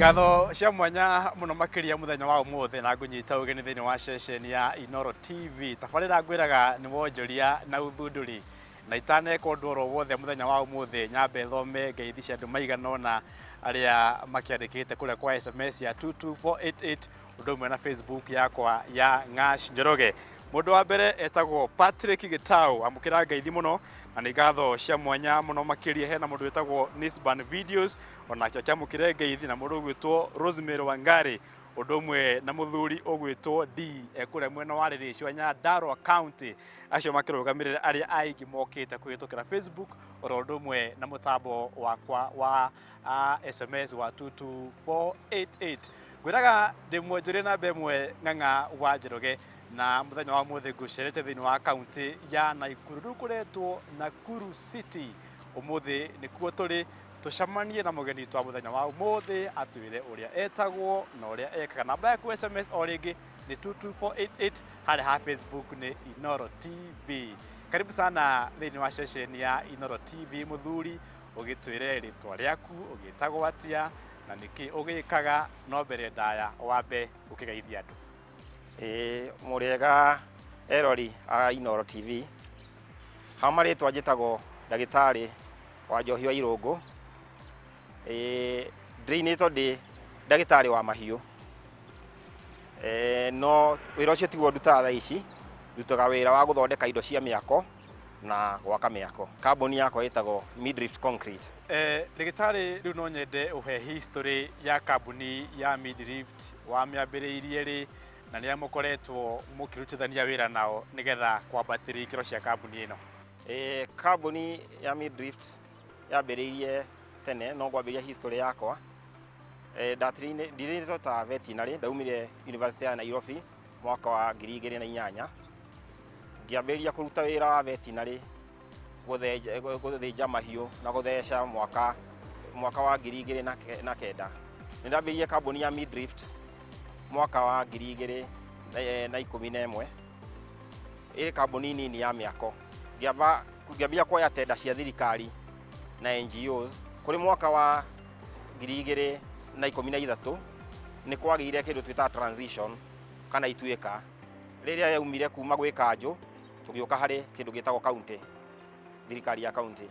Ngatho cia mwanya muno makiria muthenya wa umuthi na ngunyita ugeni thiini wa ceceni ya Inoro TV. Tabarĩra ngwĩraga nĩ wonjoria na ũthundũri, na itaneka ũndũ oro wothe mũthenya wa ũmũthĩ, nyambe thome ngeithi cia andũ maigana ũna arĩa makĩandĩkĩte kũrĩa kwa SMS ya 22488, ũndũ ũmwe na Facebook yakwa ya Ng'ash Njoroge. Mũndũ wa mbere etagwo Patrick Gĩtaũ, amũkĩra ngeithi mũno na nĩ ngatho cia mwanya mũno makĩria. Hena mũndũ wĩtagwo Nisban Videos, onake akĩamũkĩre ngeithi, na mũndũ ũgwĩtwo Rosemary Wangari, ũndũ ũmwe na mũthuri ũgwĩtwo D ekũrĩa mwena wa Rĩrĩcua, Nyandarua County. Acio makĩrũgamĩrĩra arĩa aingĩ mokĩte kũhĩtũkĩra Facebook, oro ũndũ ũmwe na mũtambo wakwa wa SMS wa 22488. Ngwĩraga ndĩ mwonjoria namba ĩmwe Ng'ang'a wa Njoroge, na mũthenya wa mũthĩ ngũcerete thĩinĩ wa kaunti ya Naikuru, rĩu kũretwo Nakuru City. Ũmũthĩ nĩkuo tũrĩ tũcemanie na mũgeni witũ wa mũthenya wa ũmũthĩ, atwĩre ũrĩa etagwo na ũrĩa ekaga. Namba yaku SMS o rĩngĩ nĩ 22488, harĩa ha Facebook nĩ Inoro TV. Karibu sana thĩinĩ wa ceceni ya Inoro TV, mũthuri, ũgĩtwĩre rĩtwa rĩaku, ũgĩtagwo atĩa na nĩkĩ ũgĩkaga. No mbere ndaya wambe ũkĩgeithia andũ. Ĩĩ, mũrĩega erori a Inoro TV. Ha marĩtwa njĩtagwo ndagĩtarĩ wa Njohi wa Irũngũ. Ĩĩ, ndĩinĩtwo ndĩ ndagĩtarĩ wa mahiũ. No wĩra ũcio tiguo ndutaga thaa ici, ndutaga wĩra wa gũthondeka indo cia mĩako na gwaka mĩako. Kambuni yakwa ĩtagwo Midrift Concrete. Ndagĩtarĩ, rĩu no nyende ũhe history ya kambuni ya Midrift, wamĩambĩrĩirie rĩ na nĩa mũkoretwo mũkĩrutithania wĩra nao nĩgetha kwambatĩria ikĩro cia kambuni ĩno? Kambuni ya Midrift yambĩrĩirie tene, no ngwambĩrĩria history yakwa. Ndirĩtwo ta veterinary, ndaumire University ya Nairobi mwaka wa 2008. Ngĩambĩrĩria kũruta wĩra wa veterinary, gũthĩnja mahiũ na gũtheca mwaka wa 2009. Nĩ ndambĩrĩirie kambuni ya Midrift mwaka wa 2011. Ĩrĩ kambuni nini ya mĩako. Ngĩambia kuoya tenda cia thirikari na NGOs. Kũrĩ mwaka wa 2013 nĩ kwagĩire kĩndũ twĩtaga transition kana ituĩka, rĩrĩa yaumire kuma gwĩ kanjũ tũgĩũka harĩ kĩndũ gĩtagwo county, thirikari ya county.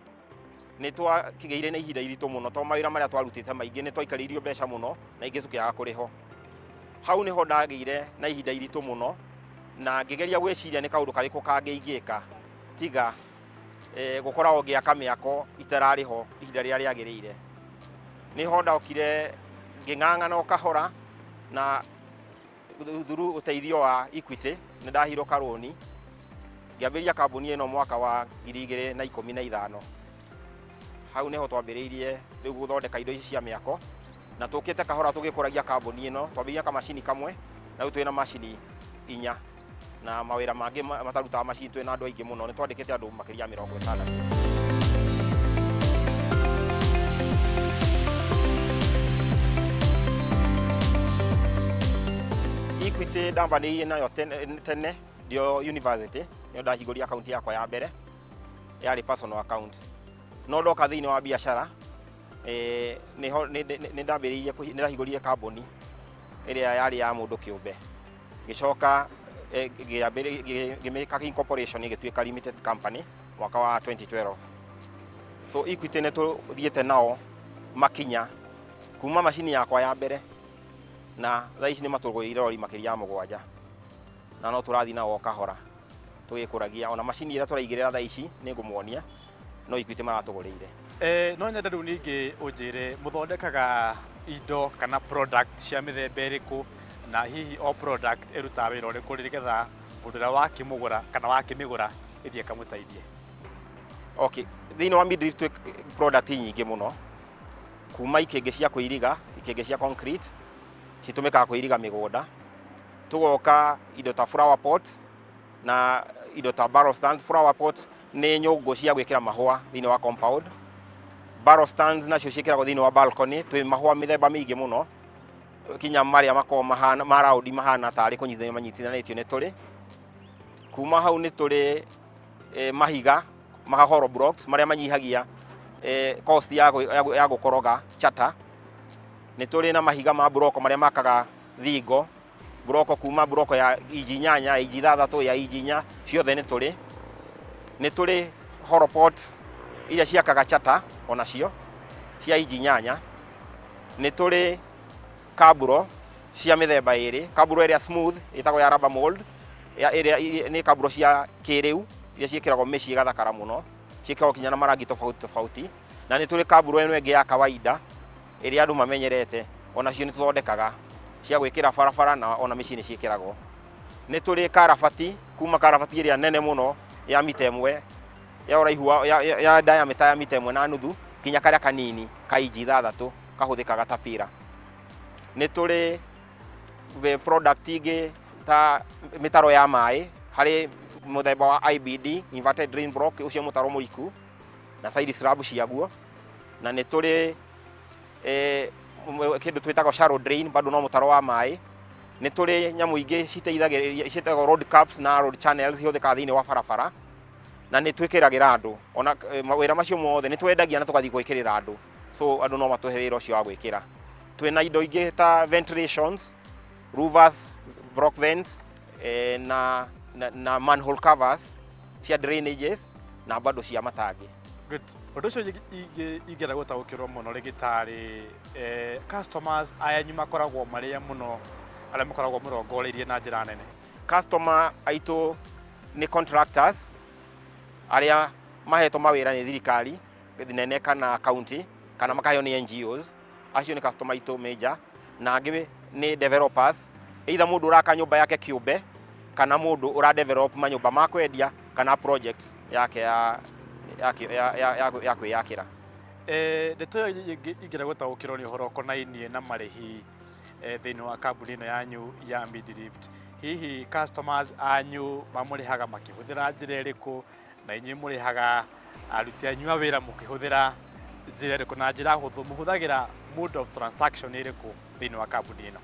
Nĩ twakĩgĩire na ihinda iritũ mũno tondũ mawĩra marĩa twarutĩte maingĩ nĩ twaikarĩirio mbeca mũno na ingĩ tũkĩaga kũrĩhwo. Hau nĩho ndagĩire na ihinda iritũ mũno na ngĩgeria gwĩciria nĩ kaũndũ karĩkũ kangĩ ingĩka tiga gũkoragwo ngĩaka mĩako itararĩho ihinda rĩrĩa rĩagĩrĩire. Nĩho ndokire ngĩng'ang'ana o kahora na through ũteithio wa Equity nĩ ndahirwo karũni, ngĩambĩrĩria kambuni ĩno mwaka wa 2015. Hau nĩho twambĩrĩirie rĩu gũthondeka indo ici cia mĩako, na tũkĩte kahora tũgĩkũragia kambuni ĩno. Twambĩrĩirie kamacini kamwe na rĩu twĩna macini inya na mawĩra mangĩ matarutaga macini. Twĩna andũ aingĩ mũno, nĩ twandĩkĩte andũ makĩria ya 60. Equity ndambanĩirie nayo tene ndio university, nĩyo ndahingũria akaunti yakwa ya mbere, yarĩ personal account. No ndoka thĩinĩ wa biacara, nĩho nĩ ndambĩrĩirie, nĩ ndahingũrire kambuni ĩrĩa yarĩ ya mũndũ kĩũmbe, ngĩcoka ngĩmĩka incorporation ĩgĩtuĩka limited company mwaka wa 2012. So Equity nĩ tũthiĩte nao makinya kuma macini yakwa ya mbere, na thaa ici nĩ matũgũrĩire rori makĩria ya 7, na no tũrathiĩ nao o kahora tũgĩkũragia. Ona macini ĩrĩa tũraigĩrĩra thaa ici nĩ ngũmuonia, no Equity maratũgũrĩire. No nyende rĩu ningĩ ũnjĩre mũthondekaga indo kana product cia mĩthemba ĩrĩkũ, na hihi o product ĩrutaga wĩra ũrĩkũ, nĩgetha mũndũ ũrĩa wakĩmũgũra kana wakĩmĩgũra ĩthiĩ ĩkamũteithie? Okay, thĩinĩ wa Midrift twĩ product nyingĩ mũno, kuma ikĩngĩ cia kũiriga, ikĩngĩ cia concrete citũmĩkaga kũiriga mĩgũnda, tũgoka indo ta flower pot na indo ta barrel stand. Flower pot nĩ nyũngũ cia gwĩkĩra mahũa thĩinĩ wa compound. Barrel stands nacio ciĩkĩragwo thĩinĩ wa balcony. Twĩ mahũa mĩthemba mĩingĩ mũno, kinya marĩa makoragwo mahana ma round, mahana tarĩ kũnyitithanio manyitithanĩtio, nĩ tũrĩ. Kuma hau nĩ tũrĩ mahiga ma hollow blocks marĩa manyihagia cost ya gũkoroga chata. Nĩ tũrĩ na mahiga ma mburoko marĩa makaga thingo, mburoko kuma mburoko ya inji 8, inji 6, ya inji 4, ciothe nĩ tũrĩ. Nĩ tũrĩ hollow pots iria ciakaga chata onacio cia inji 8. Nĩ tũrĩ kaburo cia mĩthemba ĩrĩ, kaburo ĩrĩa smooth ĩtagwo ya rubber mold, ĩrĩa nĩ kaburo cia kĩrĩu iria ciĩkĩragwo mĩciĩ igathakara mũno, ciĩkĩragwo kinya na marangi tofauti tofauti. Na nĩ tũrĩ kaburo ĩno ĩngĩ ya kawaida ĩrĩa andũ mamenyerete, onacio nĩ tũthondekaga cia gwĩkĩra barabara na ona mĩciĩ nĩ ciĩkĩragwo. Nĩ tũrĩ karabati, kuma karabati ĩrĩa nene mũno ya mita 1 ya ũraihu wa, ya diameter ya mita 1.5 kinya karĩa kanini ka inji 6 kahũthĩkaga ta pira. Nĩ tũrĩ product ingĩ ta mĩtaro ya maĩ harĩ mũthemba wa IBD, inverted drain block, ũcio mũtaro mũriku na side slab ciaguo. Na nĩ tũrĩ kĩndũ twĩtagwo shallow drain, bado no mũtaro wa maĩ. Nĩ tũrĩ nyamũ ingĩ citeithagĩrĩria ciĩtagwo road caps na road channels, ihũthĩkaga thĩinĩ wa barabara, na nĩ twĩkĩragĩra andũ ona mawĩra macio mothe nĩ twendagia na tũgathiĩ gwĩkĩrĩra andũ, so andũ no matũhe wĩra ũcio wa gwĩkĩra. Twĩna indo ingĩ ta ventilations, louvers, block vents, na manhole covers cia drainages na bado cia matangi. Good. Ũndũ ũcio ingĩenda gũtaũkĩrwo mũno rĩgĩtarĩ customers ayanyu makoragwo marĩa mũno arĩa makoragwo mũrongoreirie na njĩra nene. Customer aitũ nĩ contractors arĩa mahetwo mawĩra nĩ thirikari nene kana county kana makaheo nĩ NGOs, acio nĩ customer aitũ major. Na angĩ nĩ developers, either mũndũ ũraka nyũmba yake kĩũmbe kana mũndũ ũra develop manyũmba ma kwendia kana projects yake ya kwĩyakĩra. Ndeto ĩyo ĩngĩ ingĩenda gũtaũkĩrwo nĩ ũhoro ũkonainie na marĩhi thĩinĩ wa kambuni ĩno yanyu ya Midlift. Hihi customers anyu mamũrĩhaga makĩhũthĩra njĩra ĩrĩkũ, na inyuĩ mũrĩhaga aruti anyu a wĩra mũkĩhũthĩra njĩra ĩrĩkũ? Na njĩra hũthũ, mũhũthagĩra mode of transaction ĩrĩkũ thĩinĩ wa kambuni ĩno?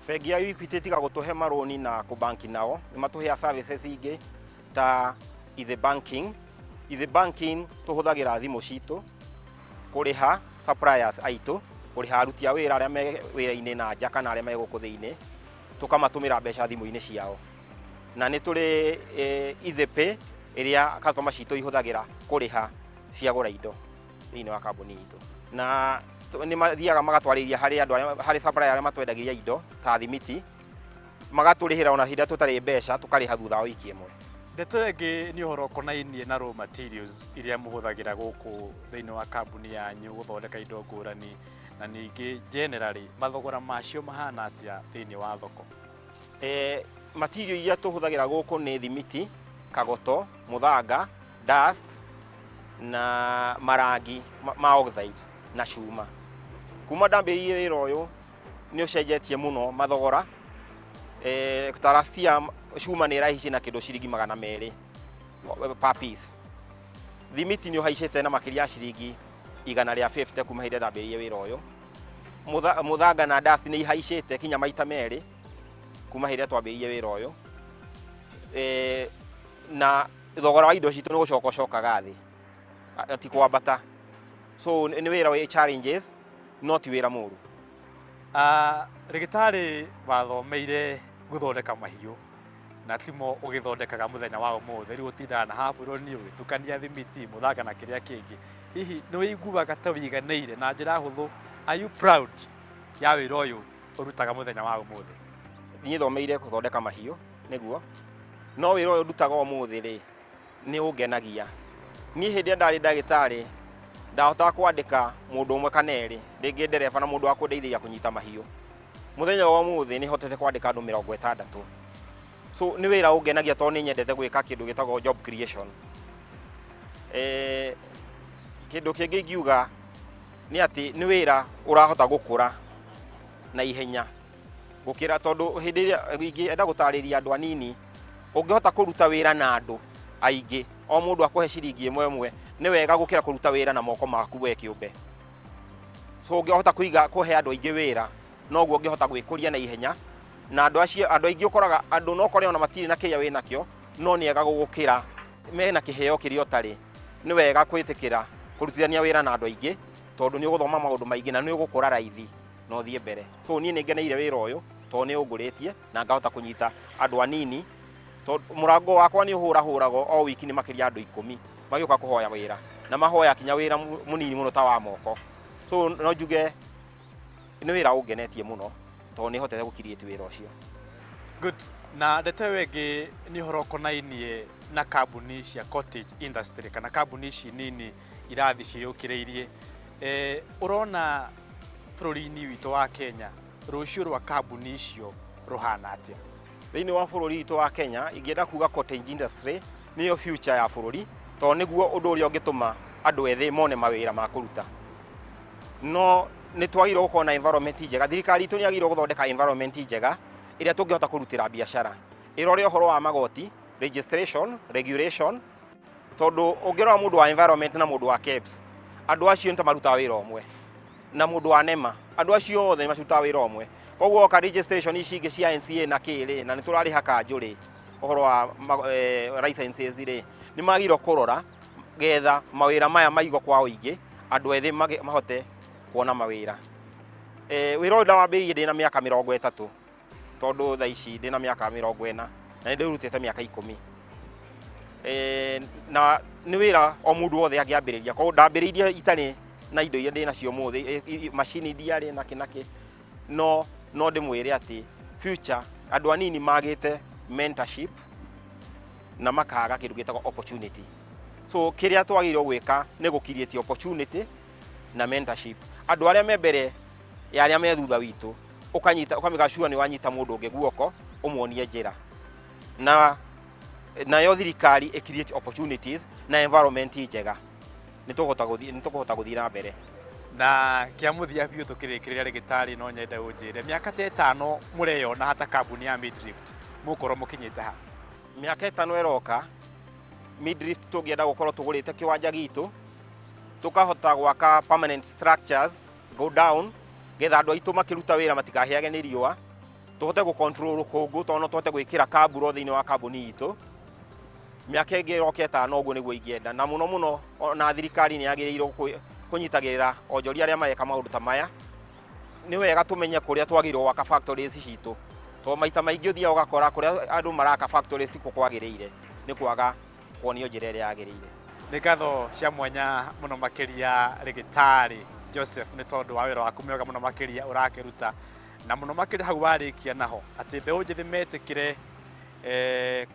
Bengi ya Equity tiga gũtũhe marũni na kũbanki nao, nĩ matũheaga services ingĩ ta easy banking. Easy banking tũhũthagĩra thimũ citũ kũrĩha suppliers aitũ, kũrĩha aruti a wĩra arĩa me wĩra-inĩ na nja kana arĩa me gũkũ thĩinĩ, tũkamatũmĩra mbeca thimũ-inĩ ciao. Na nĩ tũrĩ Easy Pay ĩrĩa customer citũ ihũthagĩra kũrĩha ciagũra indo thĩinĩ wa kambuni itũ. Na nĩ mathiaga magatwarĩria harĩ andũ arĩa, harĩ supplier arĩa matwendagĩria indo ta thimiti, magatũrĩhĩra ona hĩndĩ ĩrĩa tũtarĩ mbeca, tũkarĩha thutha wa wiki 1. Ndeto ĩngĩ nĩ ũhoro ũkonainie na raw materials iria mũhũthagĩra gũkũ thĩinĩ wa kambuni yanyu gũthondeka indo ngũrani, na ningĩ generally mathogora macio mahana atĩa thĩinĩ wa thoko? Material iria tũhũthagĩra gũkũ nĩ thimiti, kagoto, mũthanga, dust na marangi ma oxide na cuma. Kuma ndambĩrĩirie wĩra ũyũ nĩ ũcenjetie mũno mathogora. Ta last year cuma nĩ ĩrahaicire na kĩndũ ciringi 200 per piece. Thimiti nĩ ũhaicĩte na makĩria ya ciringi 150 kuma hĩndĩ ĩrĩa ndambĩrĩirie wĩra ũyũ. Mũthanga na dust nĩ ihaicĩte kinya maita merĩ kuma hĩndĩ ĩrĩa twambĩrĩirie wĩra ũyũ. Na thogora wa indo citũ nĩ gũcoka ũcokaga thĩ, ti kwambata. So nĩ wĩra wĩ challenges no ti wĩra mũru. Rĩgĩtarĩ wathomeire gũthondeka mahiũ na timo ũgĩthondekaga mũthenya wa ũmũthĩ, rĩu ũtindaga na haburoni ũgĩtukania thimiti, mũthanga na kĩrĩa kĩngĩ. Hihi nĩ wĩiguaga ta wĩiganĩire? Na njĩra hũthũ, are you proud ya wĩra ũyũ ũrutaga mũthenya wa ũmũthĩ? Niĩ thomeire gũthondeka mahiũ nĩguo, no wĩra ũyũ ndutaga ũmũthĩ rĩ nĩ ũngenagia. Niĩ hĩndĩ ĩrĩa ndarĩ ndagĩtarĩ ndahotaga kwandĩka mũndũ ũmwe kana erĩ, rĩngĩ ndereba na mũndũ wa kũndeithĩrĩria kũnyita mahiũ. Mũthenya wa ũmũthĩ nĩ hotete kwandĩka andũ 60. So nĩ wĩra ũngenagia tondũ nĩ nyendete gwĩka kĩndũ gĩtagwo job creation. Kĩndũ kĩngĩ ingiuga nĩ atĩ nĩ wĩra ũrahota gũkũra na ihenya gũkĩra, tondũ hĩndĩ ĩrĩa ingĩenda gũtarĩria andũ anini, ũngĩhota kũruta wĩra na andũ aingĩ, o mũndũ akũhe ciringi ĩmwe ĩmwe, nĩ wega gũkĩra kũruta wĩra na moko maku we kĩũmbe. So ũngĩhota kũiga kũhe andũ aingĩ wĩra, noguo ũngĩhota gwĩkũria na ihenya. Na andũ acio, andũ aingĩ ũkoraga andũ no ũkore ona matirĩ na kĩrĩa wĩnakĩo, no nĩ ega gũgũkĩra, mena kĩheo kĩrĩa ũtarĩ. Nĩ wega kwĩtĩkĩra kũrutithania wĩra na andũ aingĩ Tondũ nĩ ũgũthoma maũndũ maingĩ na nĩ ũgũkũra raithi na ũthiĩ mbere. So niĩ nĩ ngeneire wĩra ũyũ tondũ nĩ ũngũrĩtie na ngahota kũnyita andũ anini, tondũ mũrango wakwa nĩ ũhũrahũragwo o wiki nĩ makĩria andũ 10 magĩũka kũhoya wĩra, na mahoya kinya wĩra mũnini mũno ta wa moko. So no njuge nĩ wĩra ũngenetie mũno tondũ nĩ hotete gũ create wĩra ũcio. Good. Na ndeto ĩyo ĩngĩ nĩ ũhoro ũkonainie na kambuni cia cottage industry kana kambuni ici nini irathi ciĩyũkĩrĩirie. Ũrona bũrũri-inĩ witũ wa Kenya rũciũ rwa kambuni icio rũhana atĩa? Thĩinĩ wa bũrũri witũ wa Kenya, ingĩenda kuga cottage industry nĩyo future ya bũrũri, tondũ nĩguo ũndũ ũrĩa ũngĩtũma andũ ethĩ mone mawĩra ma kũruta. No nĩ twagĩrĩirwo gũkorwo na environment njega. Thirikari itũ nĩ yagĩrĩirwo gũthondeka environment njega ĩrĩa tũngĩhota kũrutĩra biacara. Ĩrore ũhoro wa magoti, registration, regulation, tondũ ũngĩrora mũndũ wa environment na mũndũ wa KEBS, andũ acio nĩ ta marutaga wĩra ũmwe, na mũndũ wa NEMA, andũ acio othe nĩ marutaga wĩra ũmwe. Koguo oka registration ici ingĩ cia NCA na kĩ rĩ, na nĩ tũrarĩha kanjũ rĩ, ũhoro wa licenses rĩ, nĩ magĩrĩirwo kũrora getha mawĩra maya maigwo kwa ũingĩ, andũ ethĩ mahote kuona mawĩra. Wĩra ũyũ ndawambĩrĩirie ndĩna mĩaka 30, tondũ thaa ici ndĩna mĩaka 40 na nĩ ndĩrutĩte mĩaka 10. Na nĩ wĩra o mũndũ wothe angĩambĩrĩria. Koguo ndambĩrĩirie itarĩ na indo iria ndĩnacio ũmũthĩ, macini ndiarĩ na kĩ na kĩ, no ndĩmwĩre atĩ future andũ anini magĩte mentorship na makaga kĩndũ gĩtagwo opportunity. So kĩrĩa twagĩrĩirwo gwĩka nĩ gũ create opportunity na mentorship. Andũ arĩa me mbere ya arĩa me thutha witũ, ũkanyita, ũkamĩka sure nĩ wanyita mũndũ ũngĩ guoko, ũmuonie njĩra. Na nayo thirikari ĩ create opportunities na environment njega, nĩ tũkũhota gũthiĩ na mbere. Na kĩa mũthia biũ tũkĩrĩkĩrĩria, rĩgĩtarĩ no nyende ũnjĩre mĩaka ta 5 mũreyona hata kambuni ya Midrift mũgũkorwo mũkinyĩte ha? Mĩaka 5 ĩroka, Midrift tũngĩenda gũkorwo tũgũrĩte kĩwanja gitũ, tũkahota gwaka permanent structures go down, getha andũ aitũ makĩruta wĩra matikahĩage nĩ riũa, tũhote gũ control rũkũngũ, tondũ no tũhote gwĩkĩra kamburo thĩinĩ wa kambuni itũ. Mĩaka ĩngĩ ĩroka 5 ũguo nĩguo ingĩenda. Na mũno mũno ona thirikari nĩ yagĩrĩirwo kũnyitagĩrĩra onjoria arĩa mareka maũndũ ta maya. Nĩ wega tũmenye kũrĩa twagĩrĩirwo gwaka factories citũ, tondũ maita maingĩ ũthiaga ũgakora kũrĩa andũ maraka factories tikuo kwagĩrĩire, nĩ kwaga kuonio njĩra ĩrĩa yagĩrĩire. Nĩ ngatho cia mwanya mũno makĩria, rĩgĩtarĩ Joseph, nĩ tondũ wa wĩra waku mwega mũno makĩria ũrakĩruta, na mũno makĩria hau warĩkia naho atĩ mbeũ njĩthĩ metĩkĩre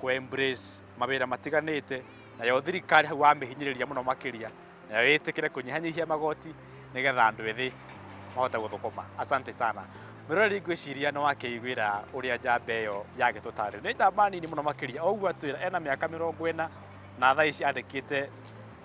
kũ embrace mawĩra matiganĩte, nayo thirikari hau wamĩhinyĩrĩria mũno makĩria, nayo ĩtĩkĩre kũnyihanyihia magoti nĩgetha andũ ethĩ mahote gũthũkũma. Asante sana, mwĩroreri. Ngwĩciria nĩ wakĩiguĩra ũrĩa njamba ĩyo yagĩtũtarĩria. Nĩ njamba nini mũno makĩria, o ũguo atwĩra ena mĩaka 40 na thaa ici andĩkĩte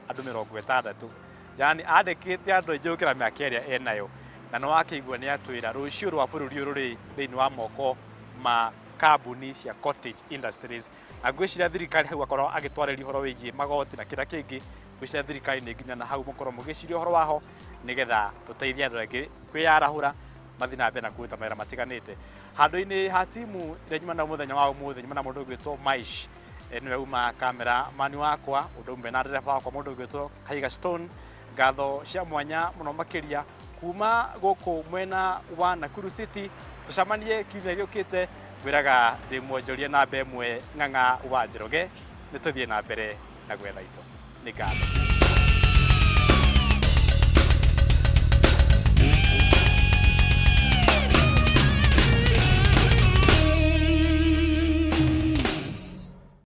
andũ 60, yani andĩkĩte andũ aingĩ gũkĩra mĩaka ĩrĩa enayo. Na nĩ wakĩigua nĩ atwĩra rũciũ rwa bũrũri ũyũ rũrĩ thĩinĩ wa moko ma kambuni cia cottage industries. Na ngwĩciria thirikari hau akorwo agĩtwarĩria ũhoro wĩgiĩ magoti na kĩrĩa kĩngĩ, ngwĩciria thirikari nĩ nginya na hau mũkorwo mũgĩciria ũhoro waho, nĩgetha tũteithie andũ aingĩ kwĩyarahũra mathiĩ na mbere na kũruta mawĩra matiganĩte. Handũ-inĩ ha timu ĩrĩa nyuma nayo mũthenya wa ũmũthĩ, nyuma na mũndũ ũgwĩtwo Maish, nĩwe uma camera mani wakwa, ũndũ ũmwe na ndereba wakwa mũndũ ũgwĩtwo Kaiga Stone. Ngatho cia mwanya mũno makĩria kuma gũkũ mwena wa Nakuru City. Tũcemanie kiumia gĩũkĩte. Ngwĩraga ndĩ mwonjoria namba 1 Ng'ang'a wa Njoroge. Nĩ tũthiĩ na mbere na gwetha indo. Nĩ ngatho.